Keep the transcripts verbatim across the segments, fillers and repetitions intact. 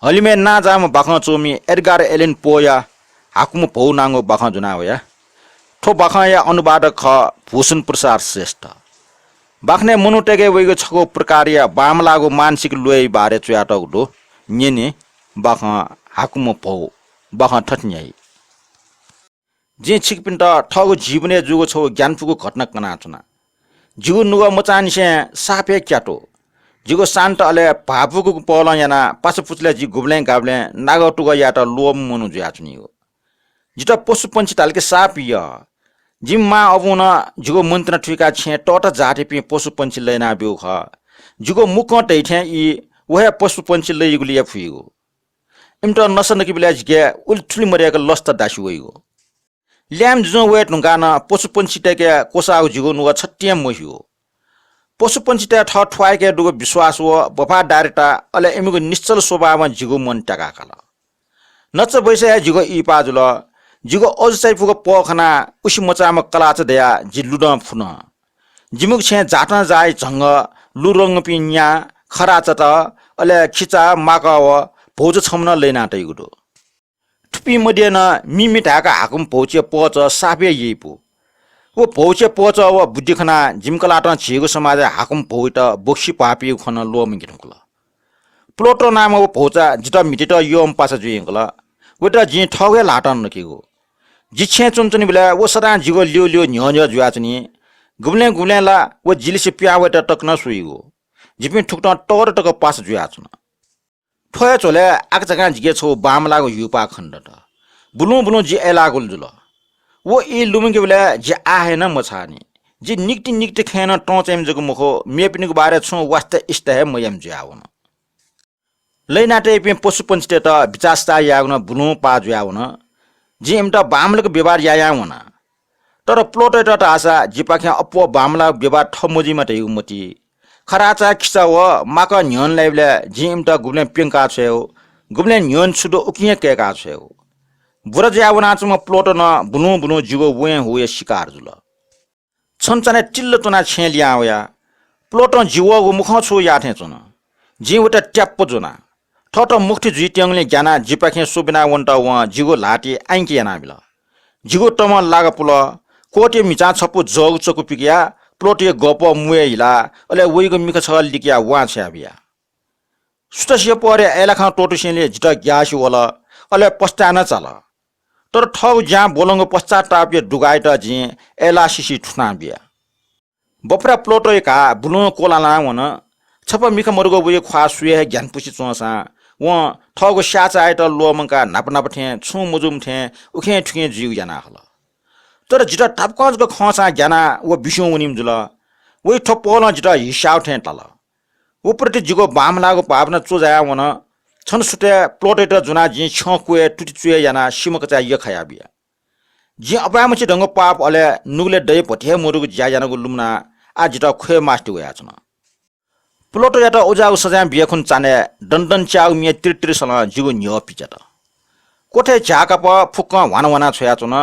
हलिमय् नांजाःम्ह बाखं च्वमि एडगार एलन पोया हाकुम्ह भौ नांगु बाखं ज्वना वया। थ्व बाखंया अनुवादक खः भूषण प्रसाद श्रेष्ठ। बाखनय् मनूतय्‌के वइगु छगू प्रकारया बांमलाःगु मानसिक ल्वय् बारे च्वयातःगु दु। न्यने बाखं हाकुम्ह भौ। बाखं थथे न्ह्याइ। जिं छिकपिन्त थःगु जीवनय् जूगु छगू ग्यानापुगु घटना कनाच्वना। जिगु नुगः मचांनिसें साप हे क्यातू। जिगु शान्त अले भावुक पहलं यानाः पासापुचलय् जि गुबलें गाबलें नागः तुगः यायेत ल्वःम्ह मनू जुयाच्वनीगु। जितः पशुपंक्षी धाल कि साप यः। जिमि मां अबुं नं जिगु मन्त्रणा थुइकाः छेँय् तःता जातयापिं पशुपंक्षी लय् यानाब्यूगु खः। जिगु मुक्कं धइथें ई व हे पशुपंक्षी लय्‌युगुलिइ फुइगु। इमित नसा नकीबलय् जिके उलि थुलि मदय्‌क लसता दासि वइगु। ल्याय्म्ह जुजुं वये धुंकाः नं पशुपंक्षीतय्‌के क्वसाःगु जिगु नुगः छतिं हे मह्यू। पशुपंक्षीतय् थः थ्वाःयाके दुगु विश्वास व वफादारीता, अले इमिगु निश्चल स्वभावं जिगु मन त्याका काल। नच्चा बय्‌सय् हे जिगु इहिपाः जुल। जिगु अजू चायापुगु पह खनाः उसि मचाःम्ह कलाःचा दयाः जि लुधं फुन। जिमिगु छेँय् जातं जाःया झंगः, लुधंगःपिं न्या, खराचात, अले खिचा, माकः व भौचा छम्ह नं लय् याना तइगु दु। थुपिं मध्ये नं मिमि धाय्‌क हाकुम्ह भौचे पहचं साप हे यइपु। व भौचे पहचं व बुद्धि खनाः जिमि कलातं झीगु समाजय् हाकुम्ह भौयात बोक्सी भाःपिइगु खँ नं ल्वःमंके धुंकल। प्लोटो नामं व भौचा जितः म्हितेत यःम्ह पासा जुइ यंकल। वयात जिं थःगु हे ल्हातं नकेगु। जि छेँय् च्वनाच्वनीबलय् व सदां जिगु ल्यू ल्यू न्ह्यः न्ह्यः जुयाच्वनी। गुबलें गुबलें ला व जिलिसे पिहां वयेत तक नं स्वइगु। जिपिं थुकथं तःता तक पासा जुयाच्वन। थ्व हे झ्वलय् आकाझाकां जिके छगू बांमलाःगु ह्यूपाः खनेदत। बुलुं बुलुं जि अय्‌लाःगुलि जुल। व ई लुमंकेबलय् जि आः हे नं मछाःनि। जि निकतिनिकति खँय् नं तं च्वइम्ह जक मखु, मेपिनिगु बारे छुं वास्ता इस्ता हे मयाइम्ह जुयावन। लय् याना तइपिं पशुपंक्षीतय्‌त बिचाः सिचाः यायेगु नं बुलुं पाः जुयावन। जिं इमित बांमलाक व्यवहार यायां वना। तर प्लोटोयात धाःसा जिपाखें अप्वः बांमलाक व्यवहार थः मजुइमा धइगु मति। खराचा, खिचा व माकः न्ह्यःने लाइबलय् जिं इमित गुबलें प्यंका छ्वयेगु, गुबलें न्ह्यःने छु दु उकिं हे कय्‌का छ्वयेगु। बुरा जुया वनाच्वंम्ह प्लोटो नं बुलुं बुलुं जिगु वँय् हुया शिकार जुल। छन्हु चान्हय् तिल्ल च्वनाः छेँय् लिहां वया। प्लोटों जि वःगु मुखं छुं याः थें च्वन। जिं वयात ट्याप्प ज्वना। थःत मुक्ति जुइत्यंगुलिं ग्यानाः जिपाखें स्वबिना वनेत वं जिगु ल्हातिइ आइँके यानाबिल। जिगु तमं लागा पुल। कोटया म्हिचां छपु जःगु चकु पिकयाः प्लोटोया गःपः मुँय् हिलाः अले वइगु मिखा छगः लिकयाः वां छ्वयाबिया। सुथसिया पहरय् अय्‌लाखं त्वःतुसेंलि जितः ग्यासे वल, अले पस्ताय् नं चाल। तर थःगु ज्यां ब्वलंगु पश्चातापया दुघायात जिं अय्‌लाः सिसि थुनाबिया। बफरा प्लोटोया घाः बुलुं क्वलानाः वन। छपा मिखा मदुगु वइगु ख्वाः स्वयाः हे ग्यानापुसे च्वंसां वं थःगु स्याःचायात ल्वःमंकाः न्हापा न्हापा थें छुं मजूम्ह थें उखें थुखें जुइगु याना हल। तर जितः तापाकं जक खंसां ग्यानाः व बिस्युं वनीम्ह जुल। वइ थ्व पहलं जितः हिस्याः थें ताल। व प्रति जिगु बांमलाःगु भावना च्वजायाः वन। छन्हु सुथय् प्लोटोयात ज्वनाः जिं छ्यं क्वय् तुति चुय् यानाः सिमा कचाय् यख्खायाबिया। जिं अपाय्‌मछि धंगु पाप अले नुगलय् दइ भति हे मदुगु ज्या यानागु लुमनाः आः जितः ख्वये मास्ति वयाच्वन। प्लोटोयात उज्याःगु सजाँय बियाखुन्हु चान्हय् दनदन च्याःगु म्ये तिरितिरिसलं जिगु न्ह्यः पिच्यात। क्वथय् झ्याःकापः फुक्कं ह्वानाह्वाना छ्वयाच्वन।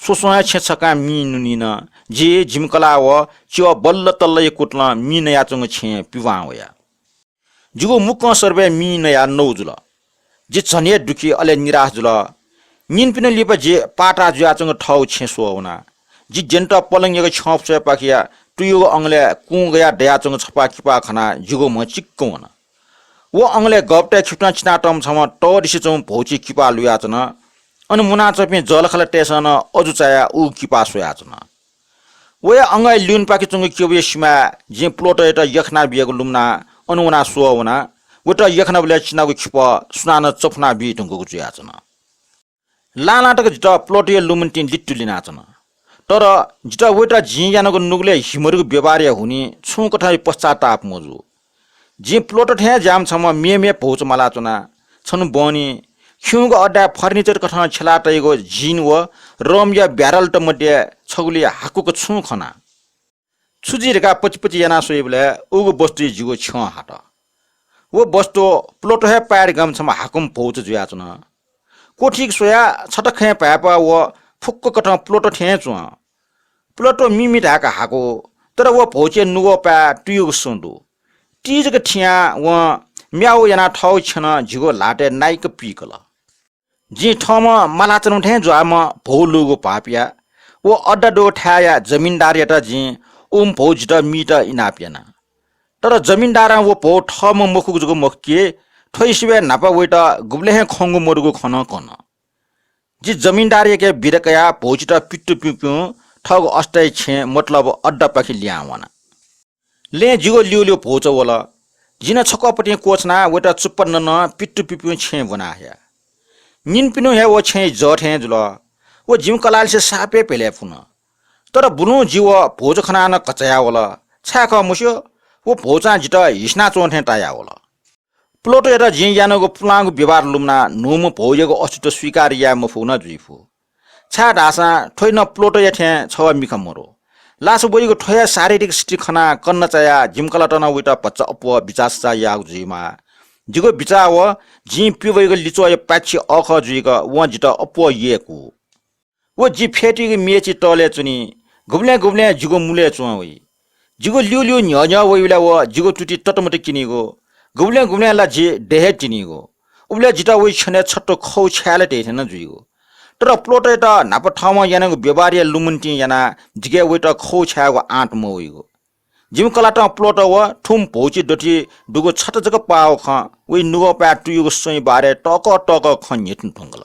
स्वस्वं हे छेँ छकां मिं नुनिन। जि, जिमि कलाः व च्यः बल्ल तल्लया कुतलं मिं नयाच्वंगु छेँय् पिवां वया। जिगु मुक्कं सर्बय् मिं नयाः नौ जुल। जि झन हे दुःखी अले निराश जुल। न्हिनपिनि लिपा जि पाता जुयाच्वंगु थःगु छेँ स्वः वना। जि द्यनेत पलंयागु छ्यं फुसय्‌पाखेया तुयुगु अंगलय् कुं गयाः दयाच्वंगु छपा किपा खनाः जिगु म्ह चिक्क वन। व अंगलय् गःपतय् खिपतं चिनातःम्ह छम्ह तःदिसे च्वंम्ह भौचे किपा लुयाच्वन। अन मुनाच्वंपिं जःलाखःलातय्‌सं नं अजू चायाः उगु किपा स्वयाच्वन। वया अंगःया ल्यूनेपाखे च्वंगु किबाया सिमाय् जिं प्लोटोयात यख्खना बियागु लुमनाः अन वनाः स्वः वना। वयात यख्खानाबलय् चिनागु खिपः सुनानं चफुना बी धुंकूगु जुयाच्वन। लां लां तक जितः प्लोटोया लुमन्तिं लित्तु लिनाच्वन। तर जितः वयात जिं यानागु नुगलय् हि मदुगु व्यवहारया हुनिं छुं कथंया पश्चाताप मजू। जिं प्लोटो थें ज्याःम्ह छम्ह मेम्ह भौचा मालाच्वना। छन्हु बहनी खिउँगु अड्डाय् फर्निचर कथं छ्यला तइगु जिन व रमया ब्यारलत मध्ये छगुलिइ हाकुक छुं खना। छु जुइ धकाः पचिपचि यानाः स्वइबलय् उगु वस्तुइ जिगु छ्यं हात। व वस्तु प्लोटो हे पाय् धकाःम्ह छम्ह हाकुम्ह भौचा जुयाच्वन। क्वथीक स्वयाः छता खँय् भाय्‌पा व फुक्क कथं प्लोटो थें च्वं। प्लोटो मिमि धाय्‌क हाकु, तर व भौचे नुगः पाय् तुयुगु सुं दु। ति जक थियां वं म्याउ यानाः थःगु छ्यं जिगु ल्हातय् नाइक पिकल। जिं थःम्हं मालाच्वनागु थें ज्वाःम्ह भौ लूगु भाःपिया व अड्डा दुगु थाय्‌या जमिनदारयात जिं उम्ह भौ जितः मीत इनाप याना। तर जमिनदारं व भौ थःम्ह मखुगु जक मखु कि थ्वइसिबय् न्हापा वइत गुबलें हे खंगु मदुगु खँ नं कन। जि जमिनदारयाके बिदा कयाः भौचित पित्तुपिंपिं थःगु अस्थायी छेँ मतलब अड्डापाखे लिहां वना। लँय् जिगु ल्यूल्यू भौचा वल। जिं नं छकः पतिं क्वछुनाः वइत चुप्पा ननं पित्तुपिंपिं छेँय् ब्वना हया। निन्पिन्हु हे व छेँय् जः थें जुल। व जिमि कलाःलिसे साप हे भ्यलय् पुन। तर बुलुं जि व भौचा खनाः नं कचाया वल। छाय्‌खः मस्यू, व भौचां जितः हिसना च्वं थें ताया वल। प्लोटोयात जिं यानागु पुलांगु व्यवहार लुमनाः न्हूम्ह भौयागु अस्तित्व स्वीकार याये मफुगु नं जुइ फु। छाय्‌धाःसा थ्वइ नं प्लोटोया थें छगः मिखा मदु। लासा वइगु थ्व हे शारीरिक स्थिति खनाः कन्ना चायाः जिमि कलातं नं वइत भचा अप्वः बिचाः सचाः याःगु जुइमाः। जिगु बिचाः व जिं पिवइगु लिच्वःया पाय्छि अःखः जुइक वं जितः अप्वः यय्‌कू। व जि फ्यतुइगु म्येचि तःले च्वनी, गुबलें गुबलें जिगु मुलय् च्वं वइ। जिगु ल्यूल्यू न्ह्यः न्ह्यः वइबलय् व जिगु तुति ततमत किनीगु, गुबलें गुबलें ला जि दये हे तिनीगु। उबलय् जितः वइ छ्यनय् छत्त खौ छाय्‌ला धइथें नं जुइगु। तर प्लोटोयात न्हापा थःम्हं यानागु व्यवहारया लुमन्तिं यानाः जिके वइत खौ छायेगु आँट मवइगु। जिमि कलातं प्लोटो व थुम्ह भौचि दथुइ दुगु छता जक पाःगु खँ वइ नुगःपाय् तुयुगु सँइ बारे तःकः तःकः खँ न्ह्यथने धुंकल।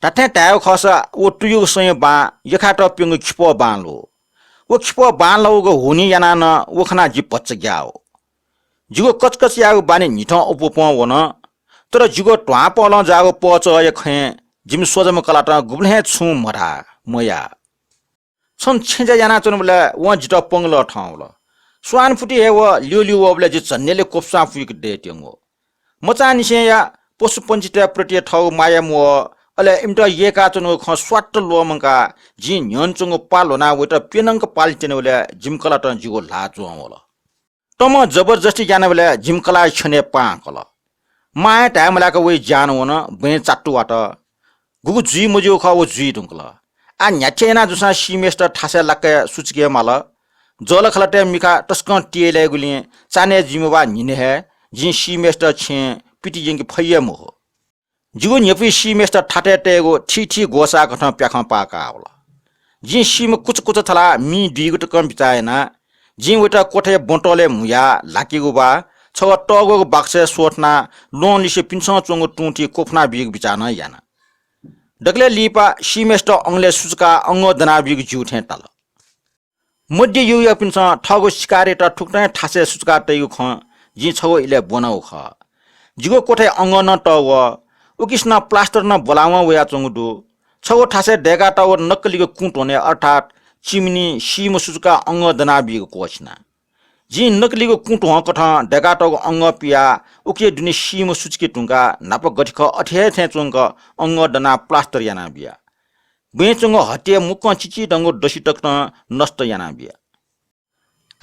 धात्थें धायेगु खःसा व तुयुगु सँया बां यखात प्यंगु खिपः बां ल्वः। व खिपः बां ल्वःगु हुनिं यानाः नं व खनाः जि भचा ग्याः वः। जिगु कचकच याःगु बानी न्हिथं अप्वपं वन, तर जिगु ध्वाँपलं जाःगु पहःचःया खँय् जिमि स्वजाम्ह कलातं गुबलें हे छुं मधाः, मयाः। छन्हु छेँज्या यानाच्वनाबलय् वं जितः पंगलः थं वल। स्वानफुति हे व ल्यूल्यू वःबलय् जि झन्यलय् क्वपुसां पुइक दयेत्यंगु। मचांनिसेंया पशुपंक्षीतय् प्रति थःगु माया म्वः, अले इमित यय्‌काच्वनागु खँ स्वात्त ल्वःमंकाः जिं न्ह्यःने च्वंगु प्वा ल्ह्वनाः वइत प्यनंक पालि त्यनाबलय् जिमि कलातं जिगु ल्हाः ज्वं वल। तमं जबरजस्ती यानाबलय् जिमि कलाःया छ्यनय् पाहां कल। मां हे धाये मलाक वइ ज्यानं वन, बँय् चात्तु वात। गुगु जुइ मज्यूगु खः व जुइ धुंकल। आः न्ह्याथे यानाः जूसां सीम्हेसित थासय् लाक्क हे सुचुके माल। जःलाखःलातय् मिखा तसकं तियेलाइगुलिं चान्हय् जुइम्ह वा न्हिनय् हे जिं सीम्हेसित छेँय् पितिइ यंके फइ हे मखु। जिगु न्ह्यपुइ सीम्हेसित थातय् तयेगु थीथी ग्वसाःकथं प्याखं पाः काः वल। जिं सीम्ह कुचा कुचा थलाः मि दुइगु तकं बिचाः याना। जिं वइत क्वथय् ब्वंतलय् म्हुयाः ल्हाकेगु वा छगः तःग्वःगु बाकसय् स्वथनाः ल्वहंलिसे पिन्सं च्वंगु तुं थी क्वफुना बीगु बिचाः नं याना। दकलय् लिपा सीम्हेसित अंगलय् सुचुकाः अंगः दनाबीगु ज्यू थें ताल। मध्य युगयापिन्सं थःगु शिकारयात थुकथं हे थासय् सुचुकाः तइगु खँ जिं छगू इलय् ब्वनागु खः। जिगु क्वथय् अंगः नं तःग्वः, उकिसनं प्लास्टर नं ब्वलावं वयाच्वंगु दु। छगू थासय् दय्कातःगु नक्कलिगु कुँ ध्वने अर्थात् चिमिनी सीम्ह सुचुकाः अंगः दनाबीगु क्वःछिना। जिं नक्कलिगु कुँ ध्वंकथं दय्कातःगु अंगः पियाः उकिया दुने सीम्ह सुचुके धुंकाः न्हापा गथे खः अथे हे थें च्वंक अंगः दनाः प्लास्टर यानाबिया। बँय् च्वंगु हत्याया मुक्कं चिचिधंगु दसि तकं नष्ट यानाबिया।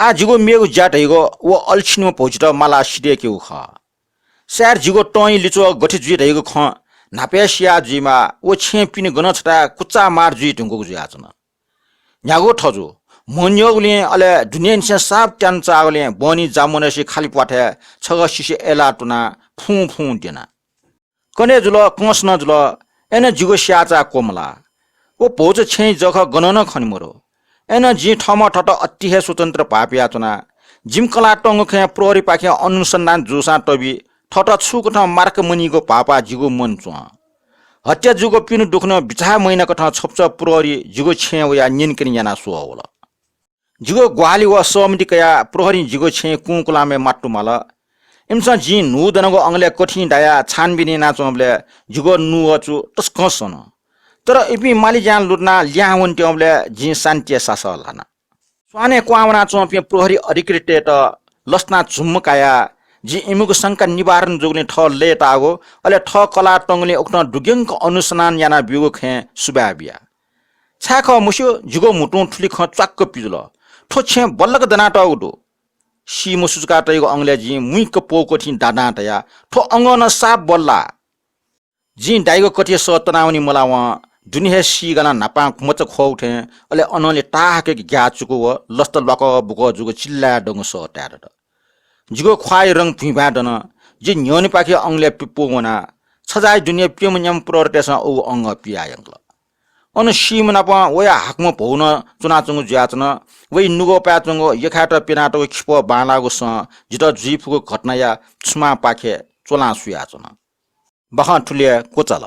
आः जिगु मेगु ज्या धइगु व अल्छिनिम्ह भौजित मालाः सिधय्केगु खः। सायद जिगु तंया लिच्वः गथे जुइ धइगु खँ न्हापा हे सिया जुइमाः, व छेँय् पिने गनं छथाय् कुचाःमार जुइ धुंकूगु जुयाच्वन। न्ह्यागु थजु, म्हन्यंगुलिं अले दुनेंनिसें साप त्यान चाःगुलिं बहनी जामवनय्‌सि खालि प्वाथय् छगः सिसि अय्‌लाः तुनाः फुं फुं द्यना। कन्हय् जुल, कंस नं जुल, अय्‌नं जिगु स्याःचाः क्वमलाः। व भौचा छेँय् जःखः गनं नं खने मदु। अय्‌नं जिं थःम्हं थःत अति हे स्वतन्त्र भाःपियाच्वना। जिमि कलाः तंगु खँय् प्रहरीपाखें अनुसन्धान जूसां तबि थःत छुकथं मार्क मनीगु भाःपाः जिगु मन च्वं। हत्या जूगु पिने दुखुन्हु बिचाः मयानाकथं छपुचः प्रहरी जिगु छेँय् वयाः न्यनेकने यानाः स्वः वल। जिगु ग्वाहालि व सहमति कयाः प्रहरीं जिगु छेँय् कुंकुलामय् मात्तु माल। इमिसं जिं न्हू दनागु अंगलय् कथिं दायाः छानबिन यानाच्वंबलय् जिगु नुगःचु तसकं सन। तर इपिं मालिज्यां लुधनाः लिहां वनेत्यंबलय् जिं शान्तिया सासः ल्हाना। स्वानय् क्वहां वनाच्वंपिं प्रहरी अधिकृततय्‌त लसतां झुम्म कायाः जिं इमिगु शंका निवारण जूगुलिं थः लय्‌ताःगु, अले थः कलाः तंगुलिं उकथं दुग्यंक अनुसन्धान यानाब्यूगु खँय् सुभाय् बिया। छाय्‌खः मस्यू, जिगु म्हुतुं थुलि खँ च्वाक्क पिजुल। थ्व छेँ बल्लाक दनातःगु दु। सीम्ह सुचुकाः तइगु अंगलय् जिं मुइक्क पौकथिं दादां धया, थ्व अंगः नं साप बल्लाः। जिं दाइगु कथि सः तनावनी मलावं दुने हे सीगानाः न्हापां मचा ख्वःगु थें, अले अनंलि ताहाकय्‌क ग्याः चुकू व लसता ल्वाकः बुकः जूगु चिल्लाय्‌दंगु सः ताये दत। जिगु ख्वाःया रंग भुइँभाँय् दन। जि न्ह्यःनेपाखे अंगलय् पिपुं वना। छजाःया दुने प्यम्ह न्याम्ह प्रहरीतय्सं अगु अंगः पियाः यंकल। अन सीम्ह नाप वया हाकम्ह भौ नं च्वनाच्वंगु जुयाच्वन। वइ नुगःपाय् च्वंगु यखाय्त प्यनातःगु खिपः बांलाःगु सँ जितः जुइफुगु घटनाया छुमांपाखे च्वलां सुयाच्वन। बाखं थुलि हे क्वचाल।